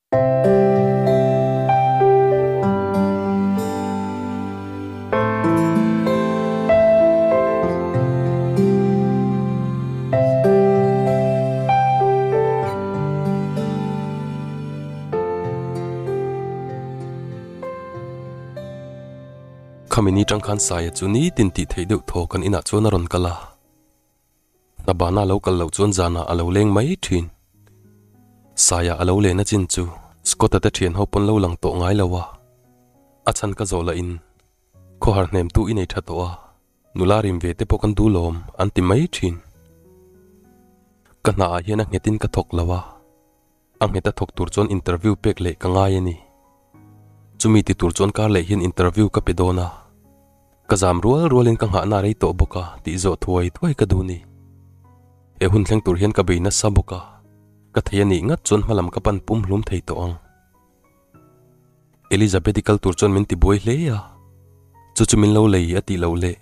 Khami ni tang khan Saia chu nitin tih theih deuh thaw kan inah chuan a rawn kal a. Hna bana lo kal loh chuan zanah a lo leng mai thin. Saia a lo len a chin chu Scott-a te thian ho pawn lo lang tawh ngai lo a. A chhan ka zawh lah in khawhar hnem tu i nei tha tawh a, nula rim ve te pawh kan duh lawm an ti mai thin. Ka hna ah hian a nghet in ka thawk lo a, a nghet a thawk tur chuan interview pek leh ka ngai a ni. Chumi ti tur chuan kar leh hian interview ka pe dawn a, ka zam rual rual in ka nghahna rei tawh bawk a tih zawh thuai thuai ka duh ni. He hun thleng tur hian ka bei nasa bawk a, ka thei a nih ngat chuan hmalam ka pan pum hlum thei tawh ang. Elizabeth-i kal tur chuan min ti buai hle a, chu chu min lo lei a tih loh leh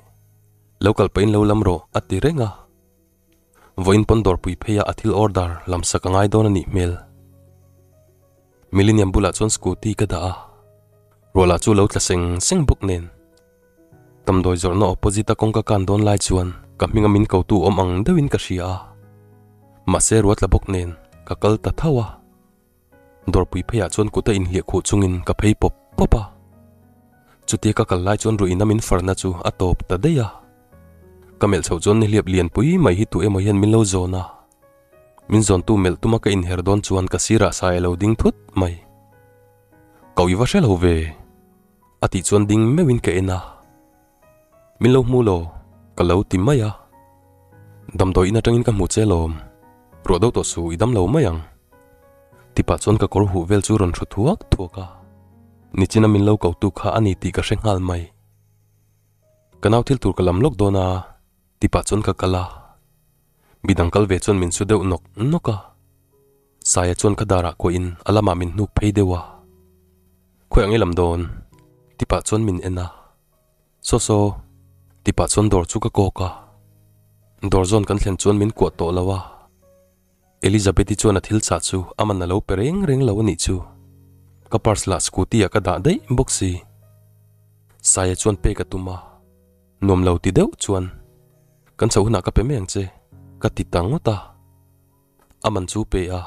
lo kal pahin lo lam rawh a ti reng a. Vawiin pawn dawrpui phei a a thil order lam sak a ngai dawn a nih hmel. Millennium bulah chuan scooty ka dah a, ruahlah chu lo tla seng seng bawk nen. Damdawi zawrhna opposite a kawngka kan dawn lai chuan ka hminga min kotu awm ang deuhin ka hria a, mahse ruah tla bawk nen ka kal ta tho a. Dawrpui pheiah chuan kut a inhliah khuh chungin ka phei pawp pawp a. Chutia ka kal lai chuan ruihna min farna chu a tawp ta daih a. Ka melh chhoh chuan nihliap lianpui mai hi tu emaw hian min lo zawn a. Min zawntu melh tuma ka inher dawn chuan ka sirah sai a lo ding thut mai. Ka ui va hre lo ve. A tih chuan ding meuhin ka en a. Min lo hmu lo, ka lo ti mai a. Damdawi in atangin ka hmu che lawm. Ruah do tawh su, i dam lo mai ang. Tipah chuan ka kawr huh vel chu rawn hru thuak thuak a. Nichina min lo kotu kha a ni tih ka hre nghal mai. Ka nau thil tur ka lam lawk dawn a, tipah chuan ka kal a. Midang kal ve chuan min su deuh nawk nawk a. Saia chuan ka darah kuahin a lamah min hnuk phei deuh a. Khawi ang i lam dawn? Tipah chuan min en a. Saw saw, ti pah chuan dawr chu ka kawk a. Dawr zawn kan thlen chuan min kuah tawh lo a. Elizabeth-i chuan a thil chah chu a man a lo pe reng reng lo a nih chu. Ka purse lah scooty ah ka dah daih bawk si. Saia chuan pek a tum a. Nuam lo ti deuh chuan, Kan chhoh hunah ka pe mai ang che, ka ti ta ngawt a. A man chu pe a.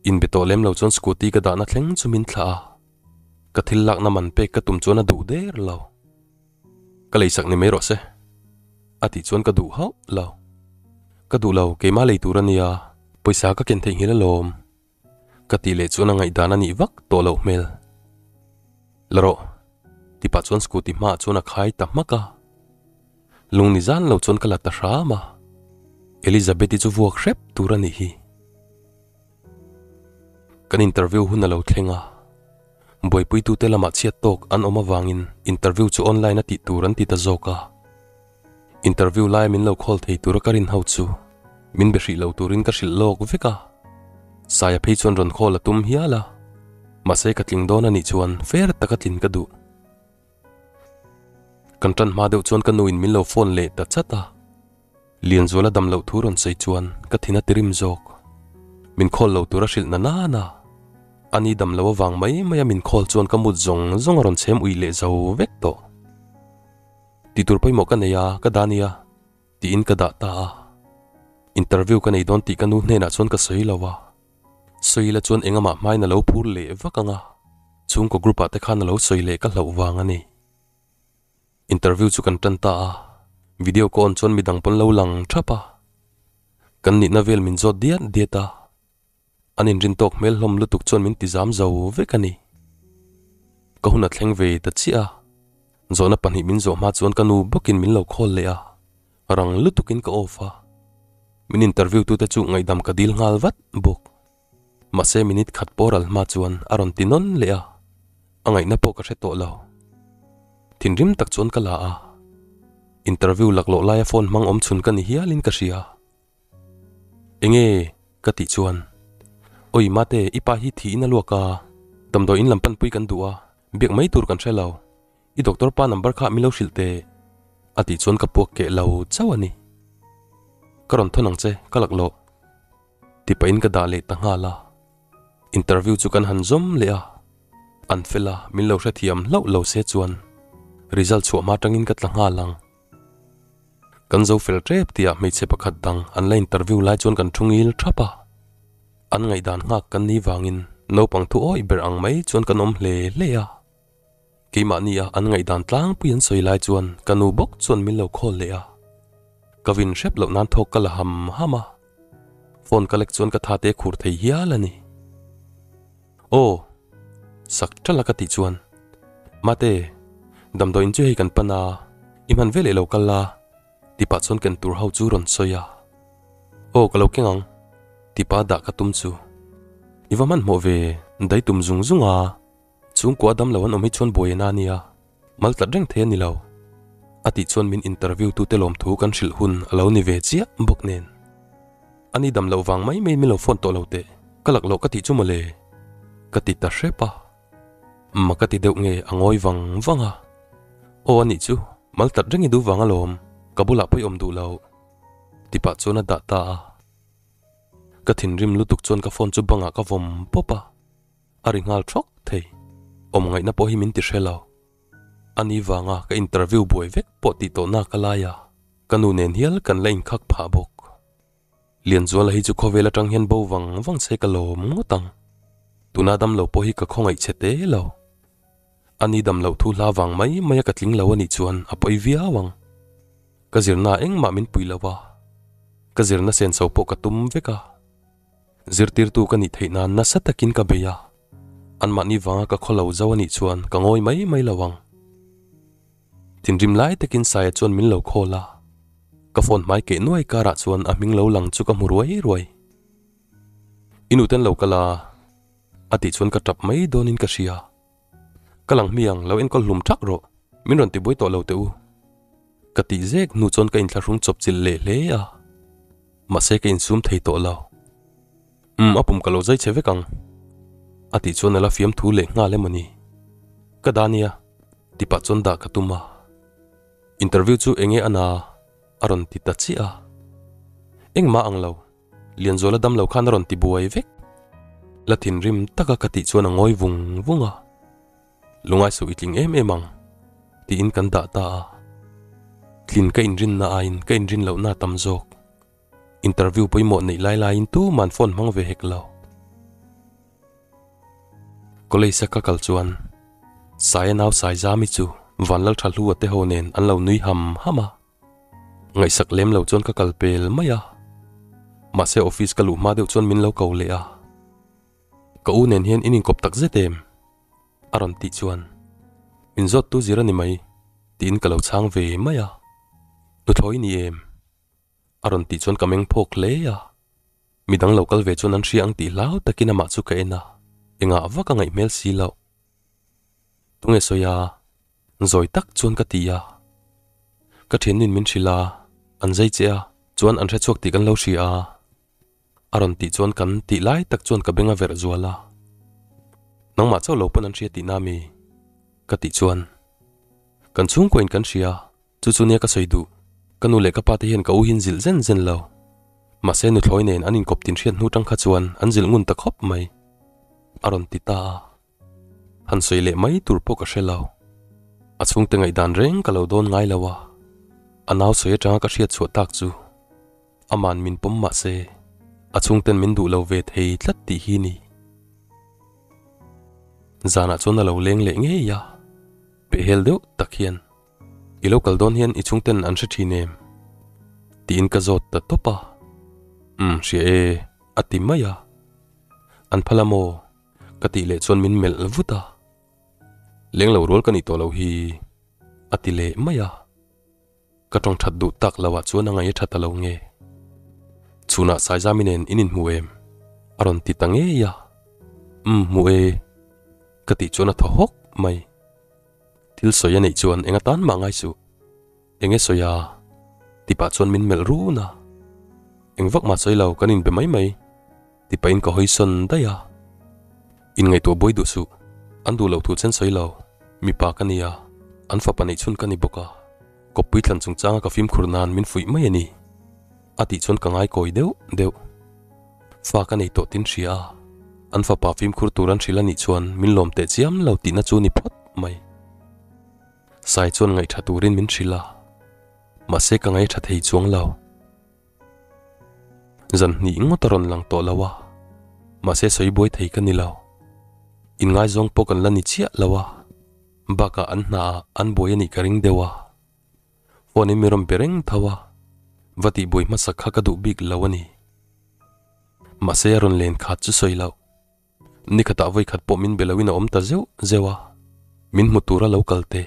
Inbe tawh lem lo chuan scooty ka dahna thleng chu min thlah a. Ka thil lakna man pek ka tum chuan a duh der lo. Ka leisak ni mai rawh se. A tih chuan ka duh hauh lo. Ka duh lo, keimah lei tur a nia, pawisa ka ken theihnghilh alawm. Ka tih leh chuan a ngaihdan a nih vak tawh loh hmel. La rawh, ti pah chuan scooty hmaah chuan a khai ta hmak a. Lung ni zan lo chuan ka la ta hram a. Elizabeth-i chu vuak hrep tur a nih hi. Kan interview hun a lo thleng a, buaipuitute lamah chhiat tawk an awm avangin interview chu online a tih tur an ti ta zawk a. Interview laia min lo call thei tura ka rin ho chu min be hrih lo turin ka hrilh lawk vek a. Saia phei chuan rawn call a tum hial a, mahse ka tling dawn a nih chuan fair taka tlin ka duh. Kan tan hma deuh chuan ka nuin min lo phone leh ta chat a. Lianzuala dam loh thu rawn sawi chuan ka thin a tirim zawk. Min khawl lo tur a hrilh na nana. Ani dam lo avang mai mai a min khawl chuan ka mut zawng zawng a rawn chhem ui leh zo vek tawh. Tih tur pawimawh ka nei a, ka dah nia, tiin ka dah ta a. Interview ka nei dawn tih ka nu hnenah chuan ka sawi lo a. Sawi ila chuan engamah hmain a lo phur leh vak ang a, chhungkaw group ah te khan a lo sawi leh ka hlauh vang a ni. Interview chu kan tan ta a, video ka on chuan midang pawn lo lang thap a. Kan nihna vel min zawt diat diat a, an inrin tawk hmel hlawm lutuk chuan min ti zam zo vek a ni. Ka hun a thleng ve ta chiah a, zawhna pahnih min zawh hma chuan ka nu bawkin min lo call leh a. Rang lutukin ka off a, min interview tute chu ngaihdam ka dil nghal vat bawk. Mahse minute khat pawh ral hma chuan a rawn ti nawn leh a, a ngaihna pawh ka hre tawh lo. Thinrim tak chuan ka la a, interview laklawh laia phone hmang awm chhun ka ni hialin ka hria. Enge? ka tih chuan, Oi mate, i pa hi thiin a luak a, damdawi in lam panpui kan duh a, biak mai tur kan hre lo. I doctor pa number kha min lo hrilh teh a tih chuan ka puak keh lo chauh a ni. Ka rawn thawn ang che, ka lak loh. Ti pahin ka dah leh ta nghal a. Interview chu kan han zawm leh a, an fel a, min lo hrethiam hlauh lo se chuan result chhuah hma tangin ka tla nghal ang. Kan zo fel tep tihah hmeichhe pakhat dang an la interview lai chuan kan thu ngil thap a, an ngaihdan nghak kan ni vangin naupang thu awih ber ang mai chuan kan awm hle hle a. Keimahni a an ngaihdan tlangpui an sawi lai chuan ka nu bawk chuan min lo call leh a, ka vin hrep loh nan thawk ka la ham ham a, phone ka lek chuan ka tha te khur thei hial a ni. Aw, sak tala ka tih chuan, Mate, damdawiin chu hei kan pan a, i hman veleh lo kal la, ti pah chuan ken tur ho chu rawn sawi a. Aw, ka lo keng ang, ti pah dah ka tum chu. I va hmanhmawh ve, dai tum zung zung a. Chhungkua dam lo an awm hi chuan buai a na nia, mal tlat reng thei a ni lo. A tih chuan min interview tute lawmthu kan hrilh hun a lo ni ve chiah bawk nen. A ni dam loh vang mai mai min lo phone tawh lo teh, ka lak loh ka tih chu mawle. Ka ti ta hrep a. Ma ka ti deuh nge a ngawi vang vang a. Aw a nih chu, mal tlat reng i duh vang alawm, ka bulah pawh i awm duh lo. Ti pah chuan a dah ta a. Ka thinrim lutuk chuan ka phone chu bangah ka vawm pawp a. A ri nghal thawk thei. Awm ngaihna pawh hi min ti hre lo. A ni vanga ka interview buai vek pawh tih tawh nak a lai a, ka nu nen hial kan la inkhak phah bawk. Lianzuala hi chu khawvel atang hian bo vang vang se ka lawm ngawt ang. Tuna dam lo pawh hi ka khawngaih che te lo. A ni dam loh thu hla vang mai mai a ka tling lo a nih chuan a pawi viau ang. Ka zirna engmah min pui lo a, ka zirna senso pawh ka tum vek a. Zirtirtu ka nih theih nan nasa takin ka bei a, anmahni vanga ka khaw lo zo a nih chuan ka ngawi mai mai lo ang. Thinrim lai takin Saia chuan min lo call a, ka phone hmai keh nuai karah chuan a hming lo lang chu ka hmu ruai ruai. I nuten lo kal a, a tih chuan ka tap mai dawnin ka hria. Ka lang hmiang lo enkawl hlum thak rawh, min rawn tibuai tawh lo teh u. Ka tih zek hnu chuan ka inthlahrung chawp chilh leh hle a, mahse ka insum thei tawh lo. Umm a pum ka lo zai che vek ang, a tih chuan a la fiam thu leh nghal emaw ni. Ka dah nia, ti pah chuan dah ka tum a. Interview chu enge a na? a rawn ti ta chiah a. Engmah ang lo. Lianzuala dam lo khan a rawn ti buai vek. La thinrim taka ka tih chuan a ngawi vung vung a. Lungai suh i tling em em ang, tiin kan dah ta a. Tlin ka inrinna aiin ka inrin lohna a tam zawk. Interview pawimawh neih lai laiin tuman phone hmang ve hek lo. College a ka kal chuan Saia nau Saizami chu Vanlalthahlua te ho nen an lo nui ham ham a. Ngaihsak lem lo chuan ka kal pel mai a, mahse office ka luh hma deuh chuan min lo ko leh a, Ka u nen hian in inkawp tak zet em? a rawn tih chuan Min zawt tu zir a ni mai tiin ka lo chhang ve mai a, Nuthlawi ni em? a rawn tih chuan ka meng phawk hle a, midang lo kal ve chuan an hria ang tih hlau takin amah chu ka en a, engah vak a ngaih hmel si loh. Tunge sawi a? Zawi tak chuan ka ti a. Ka thiannuin min hrilh a, an zai che a, chuan an hrechhuak tih kan lo hria a. A rawn tih chuan kan tih lai tak chuan ka beng a verh zual a. Nangmah chauh lo pawn an hria tihna mi? Ka tih chuan, Kan chhungkuain kan hria, chu chu nia ka sawi duh. Ka nu leh ka pa te hian ka u hi an zilh zen zen lo. Mahse nuthlawi nen an inkawp tin hriat hnu tang kha chuan an zilh ngun ta khawp mai. A rawn ti ta a. Han sawi leh mai tur pawh ka hre lo. A chhungte ngaihdan reng ka lo dawn ngai lo a, a nau sawi atanga ka hriat chhuah tak chu aman min pawm mah se a chhungten min duh lo ve thei tlat tih hi ni. Zanah chuan a lo leng leh ngei a, pehhel deuh tak hian I lo kal dawn hian i chhungten an hre thin em? tiin ka zawt ta tawp a, Umm hria e a ti mai a, an phal a maw? Ka tih leh chuan min melh vut a, Leng lo rual ka nih tawh loh hi a ti leh mai a, ka tawng that duh tak lo ah chuan a ngaih a tha ta lo nge. Chhunah Saizami nen in inhmu em? a rawn ti ta ngei a, Umm hmu e ka tih chuan a thaw hawk mai. Thil sawi a neih chuan eng atan mah ngai suh. Eng e sawi a? Ti pah chuan min melh run a. Eng vak mah sawi lo kan inbe mai mai. Ti pahin ka hawi sawn daih a. Inngaihtuah buai duh suh. An duh loh thu chen sawi lo. Mipa ka ni a, an fapa neih chhun ka ni bawk a. Kawppui thlan chungchanga ka fimkhur nan min fuih mai a ni. A tih chuan ka ngai kawi deuh deuh. Fa ka nei tawh tin hria a. An fapa fimkhur tur an hrilh a nih chuan min lawm teh chiam lo tihna chu ni phawt mai. Sai chuan ngaihṭha turin min hrilh a, mahse ka ngaihṭha thei chuang lo. Zan hnih ngawt a rawn lang tawh lo a, mahse sawi buai thei ka ni lo. Inngaizawng pawh kan la ni chiah lo a, bakah an hnaah an buai a nih ka ring deuh a. Phone in mi rawn be reng tho a, va tih buai hmasak kha ka duh bik lo a ni. Mahse a rawn len khat chu sawi loh. Ni khatah vawi khat pawh min be loin a awm ta zeuh zeuh a, min hmu tura lo kal te,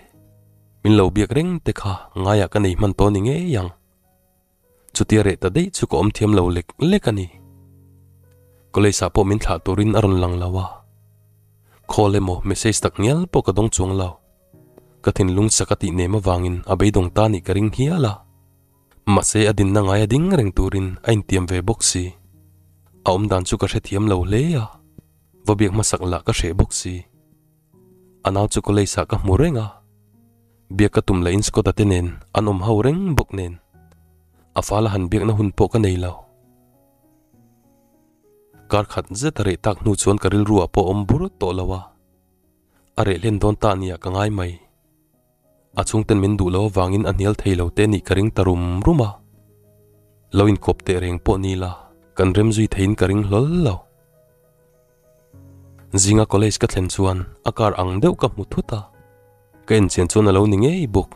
min lo biak reng te kha ngaiah ka nei hman tawh ni ngei ang. Chutia reh ta daih chu ka awm thiam lo lek lek a ni. College ah pawh min thlah turin a rawn lang lo a, call emaw message tak ngial pawh ka dawng chuang lo. Ka thinlung sak a tih nem avangin a beidawng ta nih ka ring hial a. Mahse a dinna ngaia ding reng turin a intiam ve bawk si. A awmdan chu ka hrethiam lo hle a, va biak hmasak lah ka hreh bawk si. A nau chu college ah ka hmu reng a, biak ka tum lahin Scott-a te nen an awm ho reng bawk nen a fala han biakna hun pawh ka nei lo. Kar khat zet a reh tak hnu chuan ka rilru ah pawh awm bur tawh lo a, a reh hlen dawn ta nia ka ngai mai. A chhungten min duh lo avangin a hnial thei lo te nih ka ring ta rum rum a, lo inkawp teh reng pawh ni la kan rem zui theiin ka ring hlawl lo. Zinga college ka thlen chuan a car ang deuh ka hmu thut a, ka enchian chuan a lo ni ngei bawk.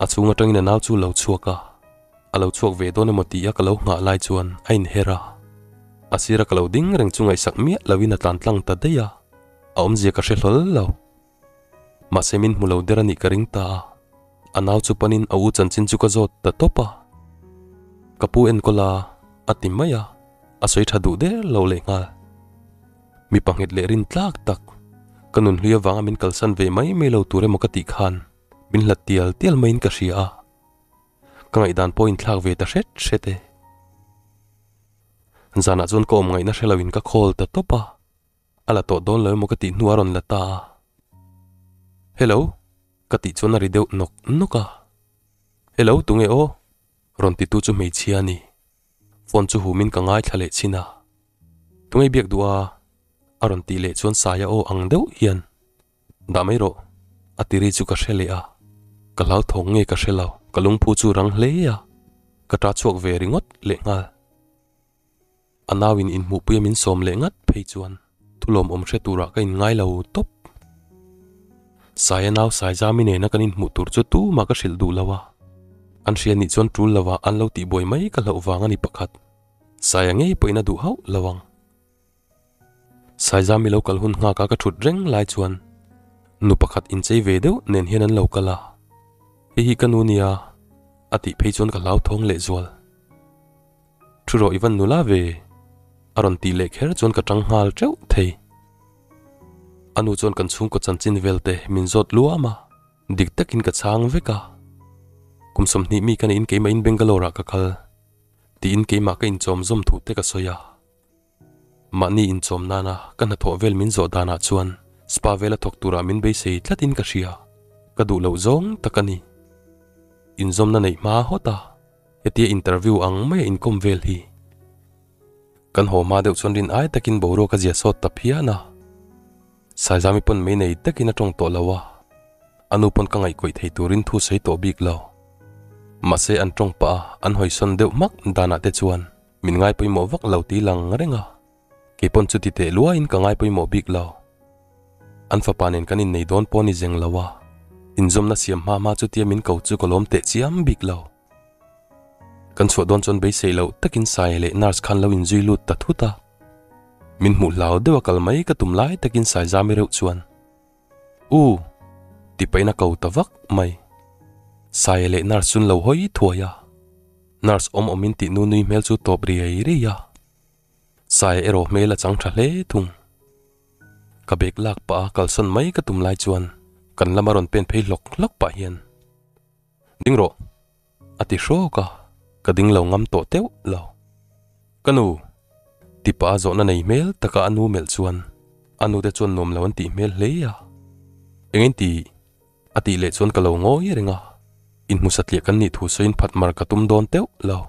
A chhung atangin a nau chu lo chhuak a, a lo chhuak ve dawn emaw tih a ka lo nghah lai chuan a inher a, a sira ka lo ding reng chu ngaihsak miah loin a tlan tlang ta daih a, a awmzia ka hre hlawl lo. Mahse min hmu lo der a nih ka ring ta a, a nau chu panin a u chanchin chu ka zawt ta tawp a. Ka pu enkawl a, a ti mai a, a sawi tha duh der lo leh nghal. Mipa nghet leh rin tlak tak, ka nun hlui avanga min kalsan ve mai mai lo tur emaw ka tih khan min hlat tial tial maiin ka hria a, ka ngaihdan pawh inthlak ve ta hret hret e. Zanah chuan ka awm ngaihna hre loin ka call ta tawp a. A la tawh dawn lo emaw ka tih hnu a rawn la ta a. Hello? Ka tih chuan a ri deuh nawk nawk a. Hello, tunge aw? Rawn titu chu hmeichhia a ni. Phone chu humin ka ngaithla leh chhin a. Tunge biak duh a? A rawn tih leh chuan Saia aw ang deuh hian. Dah mai rawh, a ti ri chu ka hre leh a. Ka hlauthawng nge ka hre lo, ka lungphu chu rang hle a. Ka ta chhuak ve ringawt lehnghal. A nauin inhmuhpuia min sawm leh ngat phei chuan thulawmawm hre turah ka inngai lo tawp. Saia nau Saizami nena kan inhmuh tur chu tumah ka hrilh duh lo a, an hria nih chuan tul lova an lo tihbuai mai ka hlauh vang a ni pakhat. Saia ngei pawhin a duh hauh lo ang. Saizami lo kal hun nghaka ka thut reng lai chuan nu pakhat inchei ve deuh nen hian an lo kal a, Hei hi ka nu nia a tih phei chuan ka hlauthawng lehzual. Thu rawh i van nula ve? A rawn tih leh kher chuan ka tang nghal teuh thei. A nu chuan kan chhungkaw chanchin vel te min zawt luam a, dik takin ka chhang vek a. Kum 20 mi ka neihin keimahin Bangalore ah ka kal tiin keimah ka inchawm zawm thu te ka sawi a. Mahni inchawm nana ka hnathawh vel min zawh danah chuan spa vela thawk turah min beisei tlatin ka hria. Ka duh loh zawng tak a ni. Inzawmna neih hma hawt a. Hetia interview ang maia inkawm vel hi. Kan haw hma deuh chuan rin ai takin boruak a zia sawt ta phian a. Saizami pawn mei nei takin a tawng tawh lo a, a nu pawn ka ngaihkawih thei turin thu sawi tawh bik lo. Mahse an tawng pah a, an hawisawn deuh hmak danah te chuan min ngai pawimawh vak lo ti lang reng a. Kei pawn chuti teh luaiin ka ngai pawimawh bik lo. An fapa nen kan innei dawn pawh ni zeng lo a, inzawmna siam hma hma chutia min ko chu ka lawm teh chiam bik lo. Kan chhuah dawn chuan beisei loh takin Saia leh nurse khan lo inzui lut ta thut a. Min hmuh hlau deuh a kal mai ka tum lai takin Saizami reuh chuan, U! ti pahin a ko ta vak mai. Saia leh nurse chu an lo hawi thuai a. Nurse awm awmin tih nu nui hmel chu tawp riai riai a. Saia erawh hmel a chang tha hle thung. Ka bag lak pah a kalsawn mai ka tum lai chuan kan lama rawn pen phei hlawk hlawk pah hian, Ding rawh! A ti hrawk a, ka ding lo ngam tawh teuh lo. Ka nu! Ti pah a zawhna nei hmel taka a nu melh chuan a nu te chuan nuam lo an tih hmel hle a. Engin ti? A tih leh chuan ka lo ngawi reng a, inhmu satliah kan nih thu sawiin phat mar ka tum dawn teuh lo.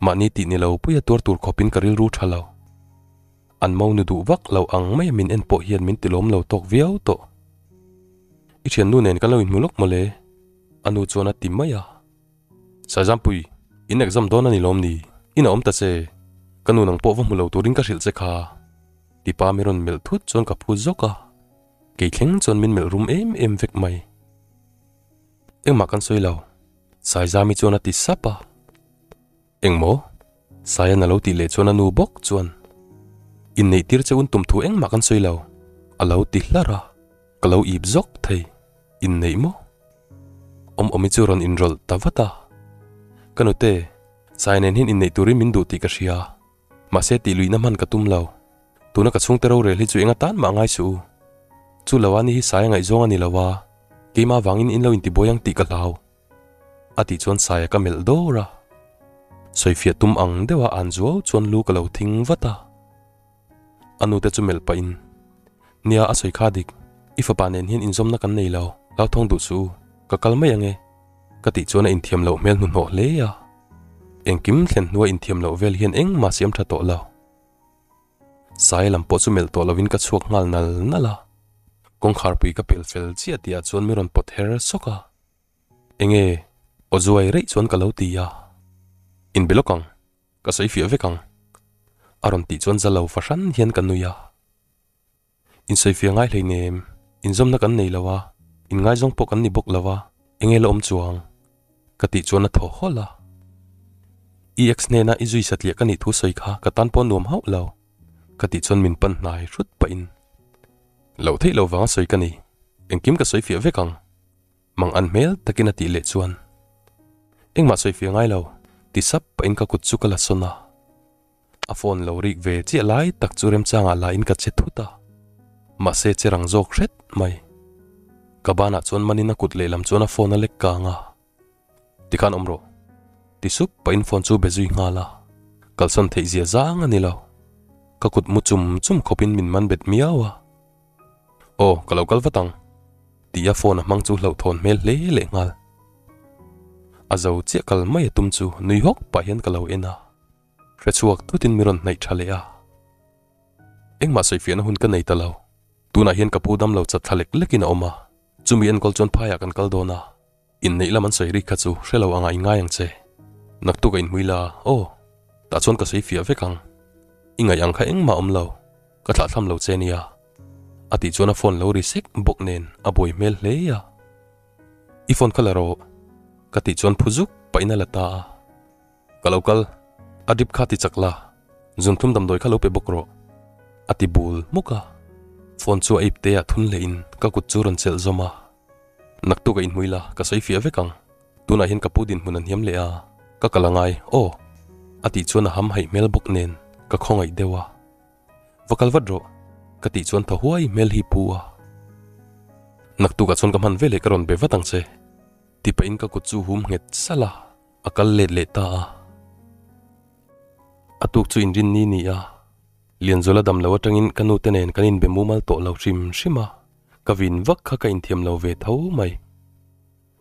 Mahni tih ni lo puia tuar tur khawpin ka rilru tha lo. An monu duh vak lo ang maia min en pawh hian min tilawm lo tawk viau tawh. I thiannu nen kan lo inhmu lawk mawle, a nu chuan a ti mai a. Saizampui, in exam dawn a ni lawm ni? In a awm ta che, ka nu nang pawh va hmu lo turin ka hrilh che kha. Tipa mi rawn melh thut chuan ka phu zawk a, kei thleng chuan min melh rum em em vek mai. Engmah kan sawi lo, Saizami chuan a ti sap a. Engmaw? Saian a lo tih leh chuan a nu bawk chuan, Inneih tir che un tum thu engmah kan sawi lo, a lo ti hlar a, ka lo ip zawk thei. Inneih maw? Awm awmi chu rawn inrawlh ta vat a. Ka nute, Sai nen hian inneih turin min duh tih ka hria. Mahse tih luihna hman ka tum lo. Tuna ka chhungte rorel hi chu eng atan mah ngai suh u. Chu lo a ni hi Saia ngaihzawng a ni lo a, keimah vangin in lo intibuai ang tih ka hlau. A tih chuan Saia ka melh dawr a. Sawifiah tum ang deuha an zuau chuan lu ka lo thing vat a. A nute chu melh pahin, Nia a sawi kha dik, i fapa nen hian inzawmna kan nei lo, hlauthawng duh suh u, ka kal mai ang e, ka tih chuan a inthiam loh hmel hnuhnawh hle a. Engkim thlen hnua inthiam loh vel hian engmah siam tha tawh lo. Sai lam pawh chu melh tawh lovin ka chhuak nghal nal nal a. Kawngkharpui ka pel fel chiah tihah chuan mi rawn pawt her sawk a. Enge aw zuai reih chuan ka lo ti a. Inbe lawk ang, ka sawi fiah vek ang. A rawn tih chuan za lo fahran hian ka nui a. Insawi fiah ngai hleinem, inzawmna kan nei lo a, inngaizawng pawh kan ni bawk lo a, enge la awm chuang? Ka tih chuan a thaw hawlh a. I ex hnena i zui satliah ka nih thu sawi kha ka tan pawh nuam hauh lo, ka tih chuan min pan hnai hrut pahin, Loh theih lo vanga sawi ka ni, engkim ka sawi fiah vek ang. Mang an hmel takin a tih leh chuan, Engmah sawi fiah ngai lo, ti sap pahin ka kut chu ka la sawn a. A phone lo rik ve chiah lai tak chu remchangah la in ka che thut a, mahse che rang zawk hret mai. Ka banah chuan manin a kut lehlam chuan a phone a lek kang a, Tikhan awm rawh, ti sup pahin phone chu be zui nghal a, kalsawn theih zia zang a ni lo. Ka kut mu chum chum khawpin min man bet miau a. Aw, ka lo kal vat ang, tih a phone a hmang chu hlauhthawn hmel hle leh nghal. A zo chiah kal mai a tum chu nui hawk pah hian ka lo en a. Hre chhuak tutin mi rawn hnaih tha leh a. Engmah sawifiahna hun ka nei ta lo. Tunah hian ka pu dam lo chat thla lek lekin a awm a, chumi enkawl chuan phaiah kan kal dawn a. Inneih lam an sawi rik kha chu hre lo anga i ngai ang che. Naktuk a inhmui la, aw, tah chuan ka sawifiah vek ang. I ngaih ang kha engmah awm lo, ka thlahthlam lo che nia. A tih chuan a phone lo ri sek bawk nen a buai hmel hle a. I phone kha la rawh, ka tih chuan phu zuk pahin a la ta a. Ka lo kal, a drip kha ti chak la, zunthum damdawi kha lo pe bawk rawh, a ti bul hmuk a. Phone chu a ip te ah thun leh in ka kut chu rawn chelh zawm a. Naktuk a inhmui la, ka sawi fiah vek ang. Tunah hian ka pu dinhmun a hniam leh a, ka kal a ngai, aw, a tih chuan a ham haih hmel bawk nen ka khawngaih deuh a. Va kal vat rawh, ka tih chuan thaw huai hmel hi pu a. Naktukah chuan ka hman veleh ka rawn be vat ang che, ti pahin ka kut chu hum nghet salh a. A kal let leh ta a. A tuk chu inrinni ni a, Lianzuala dam lo atangin ka nute nen kan inbe mumal tawh lo hrim hrim a, ka vin vak kha ka inthiam lo ve tho mai.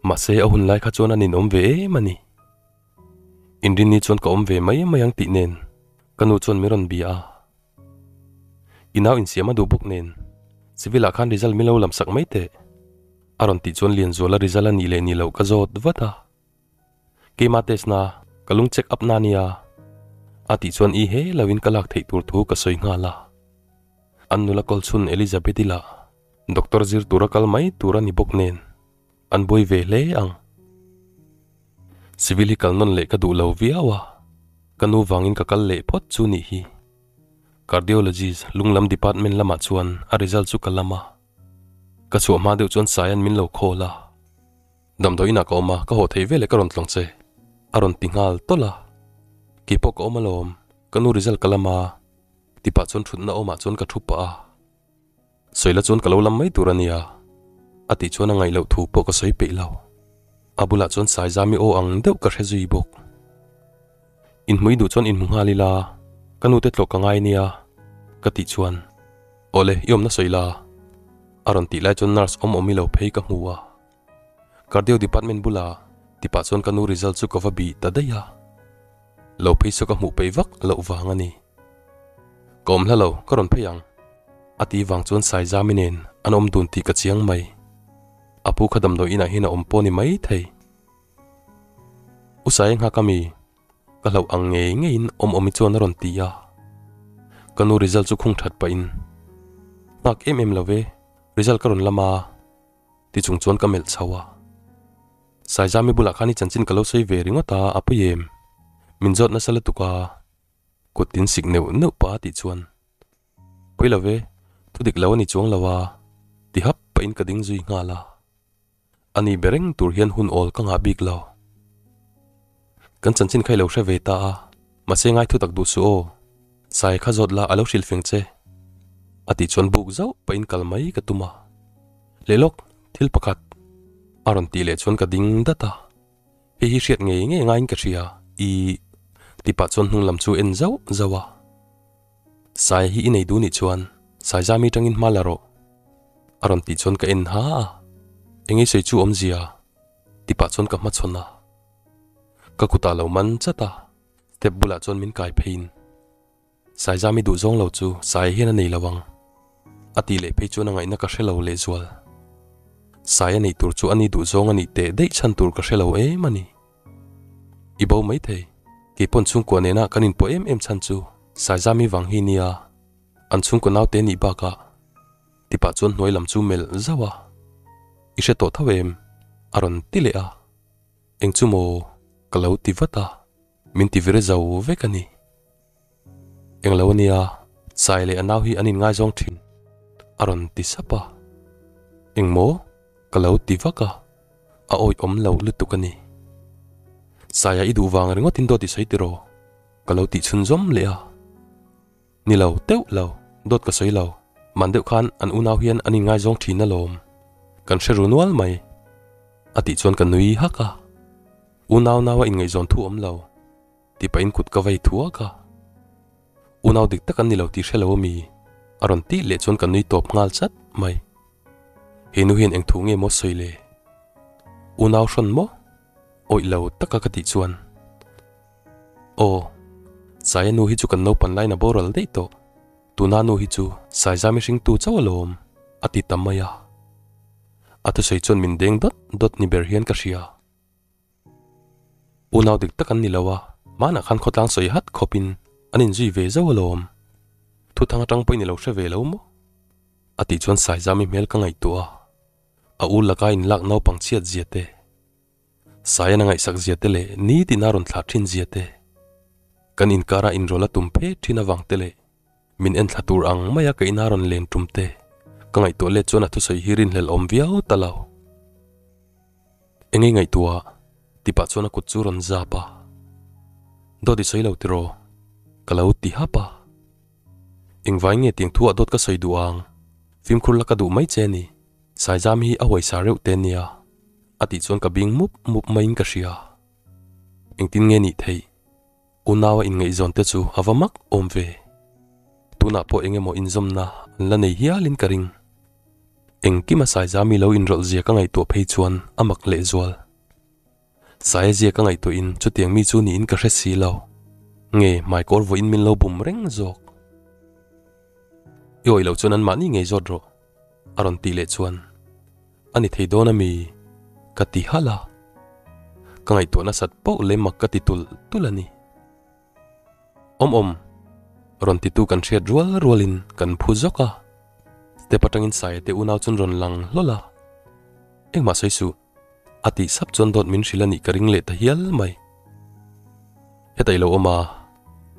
Mahse a hun lai kha chuan a ninawm ve em a ni. Inrinni chuan ka awm ve mai mai ang tih nen ka nu chuan min rawn bia a. I nau insiam a duh bawk nen civil ah khan result min lo lam sak mai teh. A rawn tih chuan Lianzuala result a nih leh nih loh ka zawt vat a. Keimah test na, ka lung check up na nia. A tih chuan i he lo in ka lak theih tur thu ka sawi nghal a. An nula kawl chhun Elizabeth-i lah doctor zir tura kal mai tur a ni bawk nen an buai ve hle ang. Civil hi kal nawn leh ka duh lo viau a, ka nu vangin ka kal leh phawt chu nih hi. Cardiologist lunglam department lamah chuan a result chu ka lam a. Ka chhuah hma deuh chuan Saia'n min lo call a. Damdawi inah ka awm a, ka haw thei veleh ka rawn tlawng che, a rawn ti nghal tawlh a. Keipawh ka awm alawm, ka nu result ka lam a, tipah chuan thutna awmah chuan ka thu pah a. Sawila chuan ka lo lam mai tur a nia, a tih chuan a ngaih loh thu pawh ka sawi peih lo. A bulah chuan Saizami aw ang deuh ka hre zui bawk. Inhmui duh chuan inhmu nghal ila, ka nute tlawh ka ngai nia, ka tih chuan, Awle, i awmna sawi la, a rawn tih lai chuan nurse awm awm i lo phei ka hmu a. Cardio department bula tipah chuan ka nu result chu ka va bih ta daih a, lo phei saw ka hmuh peih vak loh vang a ni. Ka awm hla lo, ka rawn phei ang. A tih vang chuan Saizami nen an awm dun tih ka chiang mai. A pu kha damdawi inah hian a awm pawh ni mai thei. U Saia nghak a mi? Ka hlauh ang ngei ngeiin awm awmi chuan a rawn ti a. Ka nu result chu khung that pahin, Nghak em em lo ve, result ka rawn lam a. Ti chung chuan ka melh chho a. Saizami bulah khan i chanchin ka lo sawi ve ringawt a, a pawi em? Min zawt nasa lutuk a. Kut tin sik neuh neuh pah a tih chuan, Pawi lo ve, thu dik lo a ni chuang lo a, ti hap pahin ka ding zui nghal a. A ni be reng tur hian hun awl ka ngah bik lo. Kan chanchin kha i lo hre ve ta a, mahse ngai thu tak duh suh aw. Sai kha zawt la a lo hrilh feng che. A tih chuan buk zauh pahin kal mai ka tum a. Leh lawk, thil pakhat a rawn tih leh chuan ka ding dat a. Hei hi hriat ngei ngei ngaiin ka hria, i ti pah chuan hnung lam chu en zauh zauh a. Sai hi i nei duh nih chuan Saizami tangin hma la rawh a rawn tih chuan ka en ha a, eng ei sawi chu awmzia ti pah chuan ka hmachhawn a. Ka kutah lo man chat a, step bulah chuan min kai pheiin. Saizami duh zawng lo chu Saia hian a nei lo ang. A tih leh phei chuan a ngaihna ka hre lo lehzual. Saia neih tur chu a ni duh zawng a nih teh daih chhan tur ka hre lo em a ni. I bo mai thei. Kei pawn chhungkua nena kan inpawh em em chhan chu Saizami vang hi nia an chhungkaw naute nih bakah tipah chuan hnuai lam chu melh zauh a. I hre tawh tho em? A rawn ti leh a. Eng chu maw? Ka lo ti vat a. Min ti vir zo vek a ni. Englo a nia, Sai leh a nau hi an inngaizawng thin, a rawn ti sap a. Engmaw? Ka lo ti vak a, a awih awm lo lutuk a ni. Saia i duh vang ringawtin dawt i sawi tiraw? Ka lo tih chhunzawm leh a. Ni lo, teuh lo, dawt ka sawi lo. Man deuh khan an unau hian an inngaizawng thin alawm. Kan hre ru nual mai. A tih chuan ka nui hak a. Unau nau a inngaihzawn thu awm lo. Tih pahin kut ka vei thuak a. Unau dik tak an ni lo tih hre lo ami? A rawn tih leh chuan ka nui tawp nghal chat mai. He nu hian eng thu nge maw sawi le? Unau hrawn maw? Awih lo taka ka tih chuan. Aw, Saia nu hi chu kan naupan laiin a boral daih tawh. Tuna nu hi chu Saizami hringtu chauh alawm, a ti ta mai a. A thusawi chuan min deng dawt dawt ni ber hian ka hria. Unau dik tak an ni lo a, hmanah khan khawtlang sawi hat khawpin an inzui ve zauh alawm. Thuthang atang pawhin i lo hre ve lo maw? A tih chuan Saizami hmel ka ngaihtuah a, a u laka inlak naupang chhiat zia te, Saian a ngaihsak zia te leh nitin a rawn thlah thin zia te, kan inkara inrawlh a tum phet thin avang te leh min enthla tur ang maia ka ina rawn len tum te ka ngaihtuah let chuan a thusawi hi rinhlelh awm viau ta lo. Eng ei ngaihtuah? Ti pah chuan a kut chu rawn zap a. Dawt i sawi lo tiraw? Ka lo ti hap a. Engvai nge tiang thu ah dawt ka sawi duh ang? Fimkhur la ka duh mai che ni. Saizam hi a huaisa reuh te nia. A tih chuan ka bing mup mup maiin ka hria. Engtin nge nih theih? Unaua inngaihzawn te chu a va mak awm ve. Tunah pawh eng emaw inzawmna an la nei hialin ka ring. Engkima Saizami lo inrawlh zia ka ngaihtuah phei chuan a mak lehzual. Saia zia ka ngaihtuahin chutiang mi chu niin ka hre si lo. Nge hmaikawr vawiin min lo bum reng zawk. I awih loh chuan anmahni ngei zawt rawh, a rawn tih leh chuan a ni thei dawn a mi? Ka ti halh a. Ka ngaihtuah nasat poh leh mak ka ti tulh tulh a ni. Awm awm! Rawn titu kan hriat rual rualin kan phu zawk a. Step atangin Saia te unau chuan rawn lang hlawl a. Engmah sawi suh. A tih sap chuan dawt min hrilh a nih ka ring leh ta hial mai. Heta i lo awm a,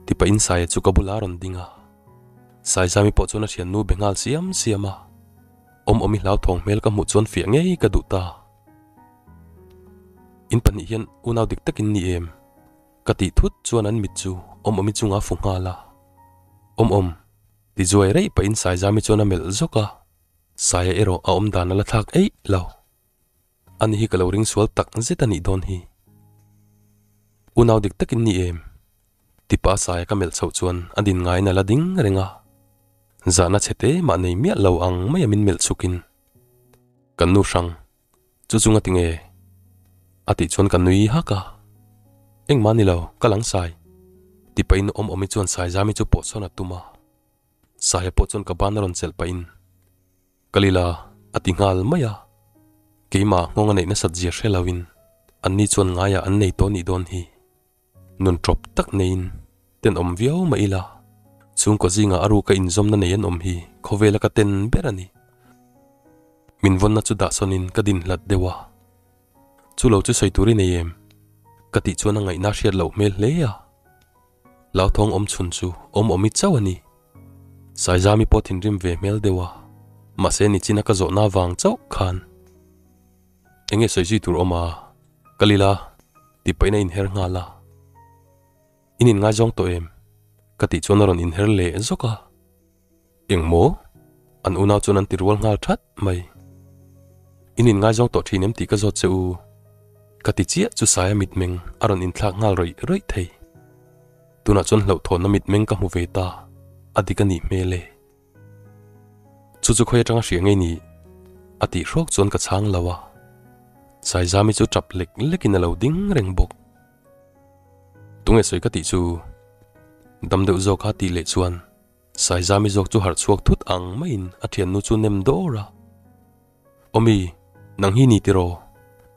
ti pahin Saia chu ka bulah a rawn ding a. Saizami pawh chuan a thiannu be nghal siam siam a. Awm awm i hlauthawng hmel ka hmuh chuan fiah ngei ka duh ta. In pahnih hian unau dik takin ni em? Ka tih thut chuan an mit chu awm awmi chunga fu nghal a. Awm awm, ti zuai reih pahin Saizami chuan a melh zawk a, Saia erawh a awm dan a la thlak eih lo. Ani hi ka lo ring sual tak zet a nih dawn hi. Unau dik takin ni em? Ti pa Saia ka melh chhoh chuan a din ngaiin a la ding reng a. Zahna chhe te mah nei miah lo ang maia min melh chhukin kan nu hrang Chu chu nga tinge? A tih chuan ka nui hak a. Engmah ni lo, ka lang sai. Ti pahin awm awmi chuan Saizami chu pawh sawn a tum a. Saia pawh chuan ka ban a rawn chelh pahin, Kalila, a ti nghal mai a. Keimah nghawng a neih nasat zia hre loin anni chuan ngaiah an nei tawh nih dawn hi. Nun tawp tak neiin tenawm viau mah ila, chhungkaw zingah a ruka inzawmna nei an awm hi khawvela ka ten ber a ni. Min vawnna chu dahsawnin ka din hlat deuh a. Chu lo chu sawi tur i nei em? Ka tih chuan a ngaihna hriat loh hmel hle a. Lauthawng awm chhun chu awm awmi chauh a ni. Saizami pawh thinrim ve hmel deuh a, mahse nichina ka zawhna vang chauh khan enge sawi zui tur awm a, ka lila tih pahin a inher nghal a. In inngaizawng tawh em? Ka tih chuan a rawn inher leh zawk a. Eng maw? An unau chuan an ti rual nghal that mai. In inngaizawng tawh thin em tih ka zawt che u. Ka ti chiah chu Saia mitmeng a rawn inthlak nghal rawih rawih thei. Tunah chuan hlauhthawnna mitmeng ka hmu ve ta, a dik a nih hmel e. Chu chu khawi atanga hria ngei ni? A tih hrawk chuan ka chhang lo a. Saizami chu tap lek lekin a lo ding reng bawk. Tunge sawi ka tih chu? Dam deuh zawk a tih leh chuan Saizami zawk chu harh chhuak thut ang maiin a thiannu chu nem dawr a. Awmi, nang hi ni tiraw?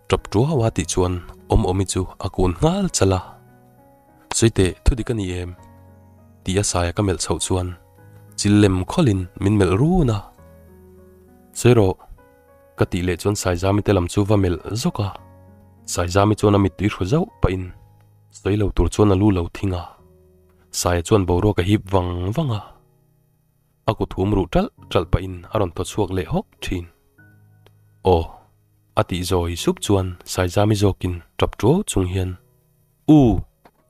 Tap tuau a tih chuan awm awmi chu a kun nghal chal a. Sawi teh, thu dik a ni em? Tih a saia ka melh chhoh chuan chil lem khawlhin min melh run a. Sawi rawh, ka tih leh chuan Saizami te lam chu va melh zawk a. Saizami chuan a mittui hru zauh pahin sawi lo tur chuan a lu lo thing a. Saia chuan boruak a hip vang vang a, a kut hum ruh ṭalh ṭalh pahin a rawn thaw chhuak leh hawk ṭhin. Aw, a tih zawi sup chuan Saizami zawkin ṭap ṭuau chung hian, U!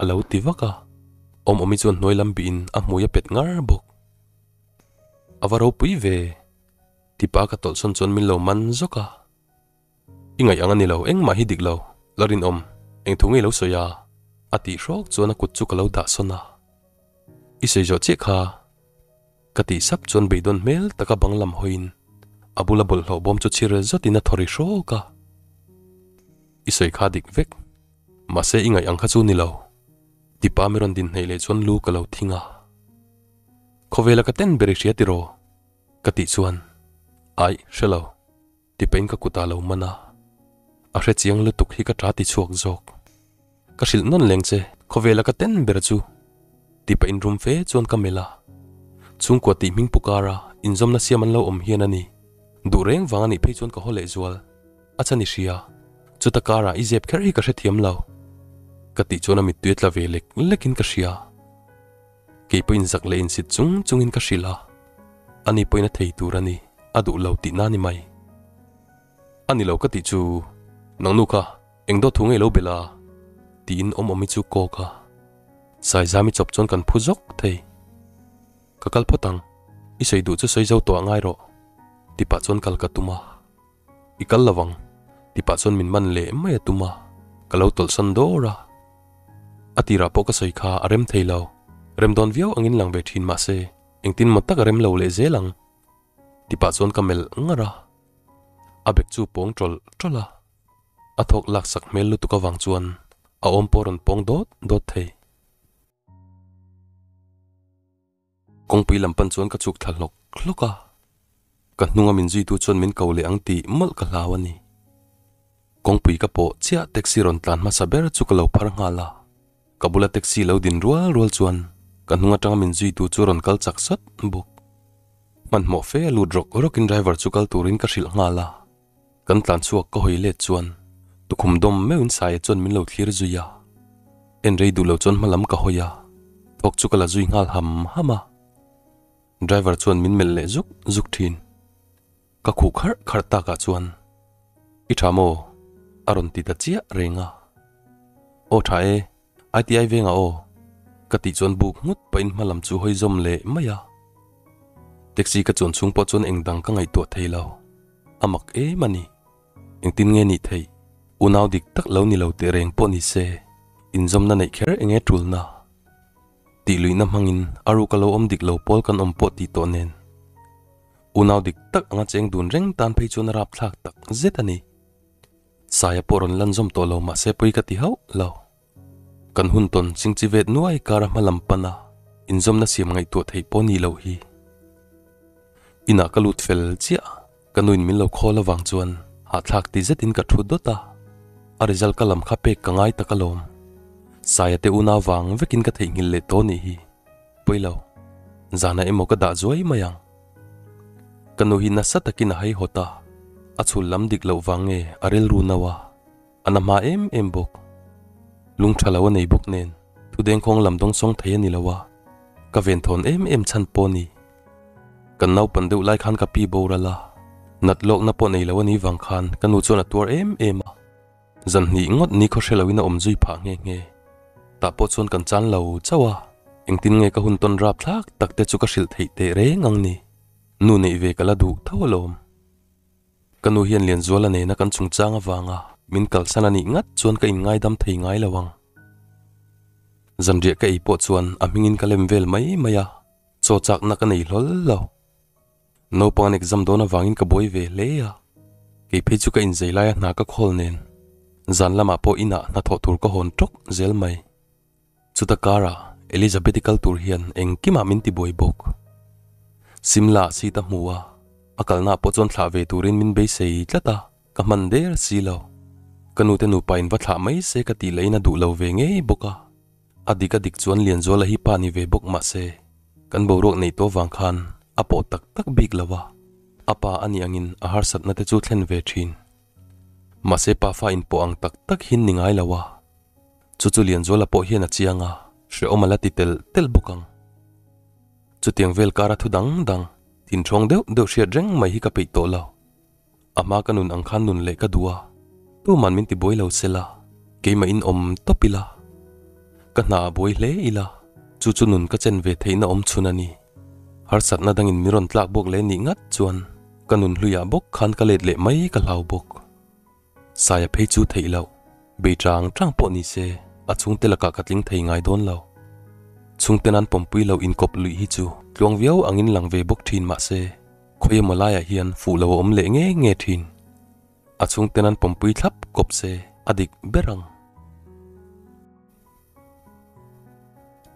a lo ti vak a, Awmawmi chuan hnuai lam bihin a hmui a pet ngar bawk. A va ropui ve, tipa ka tawlhsawn chuan min lo man zawk a. I ngaih ang a ni lo, engmah hi dik lo, la rinawm, eng thu ngei lo sawi a? A tih hrawk chuan a kut chu ka lo dah sawn a. I sawi zawh chiah kha. Ka tih sap chuan beidawn hmel taka bang lam hawiin a bula bawlhhlawh bawm chu chhir zawtin a thaw ri hrawk a. I sawi kha dik vek, mahse i ngaih ang kha chu ni lo. Tipa mi rawn din hnaih leh chuan lu ka lo thing a. Khawvela ka ten ber i hria tiraw? Ka tih chuan, Aih, hre lo. Tipain ka kutah lo man a, a hre chiang lutuk hi ka ta ti chhuak zawk. Ka hrilh nawn leng che, khawvela ka ten ber chu. Tipain rum fe chuan ka melh a, chhungkua tih hming pu kara inzawmna siam an lo awm hian a ni. Duh reng vang a nih phei chuan ka haw leh zual. A chan i hria, chuta karah i zep kher hi ka hrethiam lo. Ka tih chuan a mittui a tla ve lek lekin ka hria. Kei pawhin zak leh insit chung chungin ka hrilh a, ani pawhin a thei tur a ni, a duh lo tihna a ni mai. A ni lo ka tih chu, nang nu kha eng dawt thu ngei lo bel a? tiin awm awmi chu kawk a. Saizami chawp chuan kan phu zawk thei. Ka kal phawt ang, i sawi duh chu sawi zo tawh a ngai rawh, ti pah chuan kal ka tum a. I kal lovang, ti pah chuan min man leh mai a tum a, ka lo tawlhsan dawr a. A tirah pawh ka sawi kha a rem thei lo, rem dawn viau angin lang ve thin mah se, engtin maw tak a rem lo leh zel ang, ti pah chuan ka melh ngar a. A bek chu pawng tawlh tawlh a, a thawk laksak hmel lutuk avang chuan a awm pawh a rawn pawng dawt dawt thei. Kawngpui lam pan chuan ka chhuk thla hlawk hlawk a, ka hnunga min zuitu chuan min ko leh ang tih mawlh ka hlau a ni. Kawngpui ka pawh chiah taxi rawn tlan hmasa ber chu ka lo phar nghal a, ka bula taxi lo din rual rual chuan ka hnung atanga min zuitu chu rawn kal chak sat bawk. Hmanhmawh fe a lut rawk rawkin driver chu kal turin ka hrilh nghal a. Kan tlan chhuak ka hawi let chuan tukhum dawm meuhin Saia chuan min lo thlir zui a. En rei duh lo chuan hma lam ka hawi a, thawk chu ka la zui nghal ham ham a. Driver chuan min melh leh zuk zuk thin. Ka khuh kharh kharh takah chuan, I tha maw? a rawn ti ta chiah reng a. Aw tha e, ITI vengah aw? Ka tih chuan buk nghut pahin hma lam chu hawi zawm leh mai a. Taxi ka chuan chhung pawh chuan engdang ka ngaihtuah thei lo. A mak em a ni. Engtin nge nih theih? Unau dik tak lo ni lo teh reng pawh ni se, inzawmna neih kher eng nge tulna? Tih luihna hmangin a ruk a lo awm dik lo pawl kan awm pawh tih tawh nen. Unau dik tak anga cheng dun reng tan phei chuan a rapthlak tak zet a ni. Saia pawh rawn lan zawm tawh lo mahse pawi ka ti hauh lo. Kan hun tawn chingchi vet nuai kara hma lam pana inzawmna siam ngaihtuah theih pawh ni loh hi. Inah ka lut fel chiah, ka nuin min lo call avang chuan hahthlak ti zetin ka thu dawt a, a result ka lam kha pek ka ngai tak alawm. Saia te unau vang vekin ka theihnghilh leh tawh nih hi. Pawi lo, zanah emaw ka dah zuai mai ang. Ka nu hi nasa takin a haihawt a, a chhul lam dik loh vang nge a rilru no a, a na hma em em bawk. Lung tha lo a nei bawk nen, thudengkhawng lam dawngsawng thei a ni lo a, ka venthawn em em chhan pawh a ni. Kan naupan deuh lai khan ka pi boral a, nat lawkna pawh nei lo a nih vang khan ka nu chuan a tuar em em a. Zan hnih ngawt ni khaw hre loin a awm zui phah nghe nghe. Tah pawh chuan kan chan lo chauh a, engtin nge ka hun tawn rap thlak tak te chu ka hrilh theih teh reng ang ni. Nu neih ve ka la duh tho alawm. Ka nu hian Lianzuala nena kan chungchang avanga min kalsan a nih ngat chuan ka inngaidam thei ngai lo ang. Zanriah ka ei pawh chuan a hmingin ka lem vel mai mai a, chaw chakna ka nei hlawl lo. Naupang an exam dawn avangin ka buai ve hle a, kei phei chu ka inzei laia hna ka khawl nen zan lamah pawh inah hnathawh tur ka hawn tawk zel mai. Chuta karah Elizabeth-i kal tur hian engkimah min ti buai bawk. Simla ah seat a hmu a, a kalnaah pawh chuan thlah ve turin min beisei tlat a, ka hman der si lo. Ka nute nupa in va thlah mai se ka tih lahin a duh lo ve ngei bawk a. A dik a dik chuan Lianzuala hi pa ni ve bawk mahse kan boruak neih tawh vang khan a pawh tak tak bik lo a, a pa a nih angin a harsatna te chu thlen ve thin. Mahse pa fa inpawh ang tak tak hin ni ngai lo a, chu chu Lianzuala pawh hian a chiang a, hrehawm a la ti telh telh bawk ang. Chutiang vel kara thu dang dang, thinthawng deuh deuh hriat reng mai hi ka peih tawh lo. A hma ka nun ang khan nun leh ka duh a, tuman min ti buai lo se la, keimah in awm tawp ila. Ka hna a buai hle ila, chu chu nun ka chen ve theihna awm chhun a ni. Harsatna dangin min rawn tlak bawk leh nih ngat chuan ka nun hluiah bawk khan ka let leh mai ka hlau bawk. Saia phei chu theih loh, bei chang chang pawh ni se a chhungte lakah ka tling thei ngai dawn lo. Chhungte nan pawmpui lo inkawp luih hi chu tluang viau angin lang ve bawk thin mahse, Khawi emaw laiah hian fuh lo a awm leh nge nge thin. A chhungten an pawmpui thlap kawp se a dik ber ang.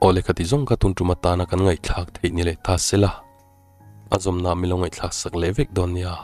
Aw lehkha ti zawng kha tun tum atana kan ngaihthlak theih ni leh ta se la, a zawmna milo ngaihthlak sak leh vek dawn nia.